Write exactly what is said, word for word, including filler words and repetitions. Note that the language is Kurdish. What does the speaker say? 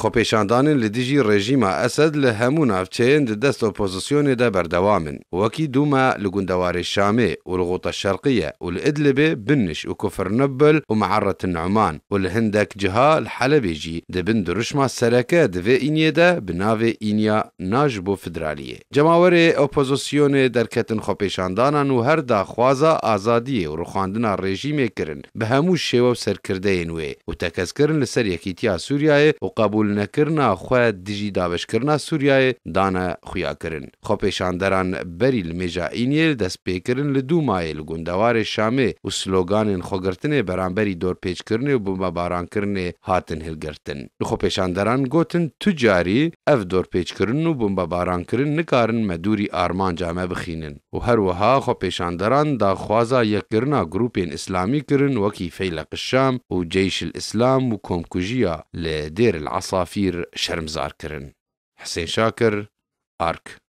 Xwepêşandanên li dijî rejîma Esed li hemû navçeyên di dest opozisyonê de berdewam in, wekî dûme li gundewarê Şamê û li Xûta Şerqiye û li Idlibê, Binniş û Kufr Nibbul û Me'erret Nu'man û li hindek ciha li Helebê jî di bin dirûşma sereke di vê îniyê de bi navê Îniya Na ji bo Federaliyê. Cemawerê opozisyonê derketin xwepêşandanan û her daxwaza azadiyê û rûxandina rejîmê kirin bi hemû şêwe û serkirdeyên wê û tekez kirin li ser yekîtiya Sûriyeyê û qebûlnekirina xwe dijî dabeşkirina Sûriyeyê dane xuyakirin. Xwepêşanderan berî li mêja Îniyê li destpêkirin li Dûmayê li gundewarê Şamê û sloganên xwegirtinê beramberî dorpêçkirinê û bombebarankirinê hatin hilgirtin. Li xwepêşanderan gotin, tu carî ev dorpêçkirin û bombebarankirin nikarin me dûrî armanca me bixînin. Û her wiha xwepêşanderan daxwaza yekkirina grûpên îslamî kirin, wekî Feyleq Şam û Ceyş el Îslam û komkujiya li Dêr el Esafîr şermzar kirin. Hisên Şakir, Ark.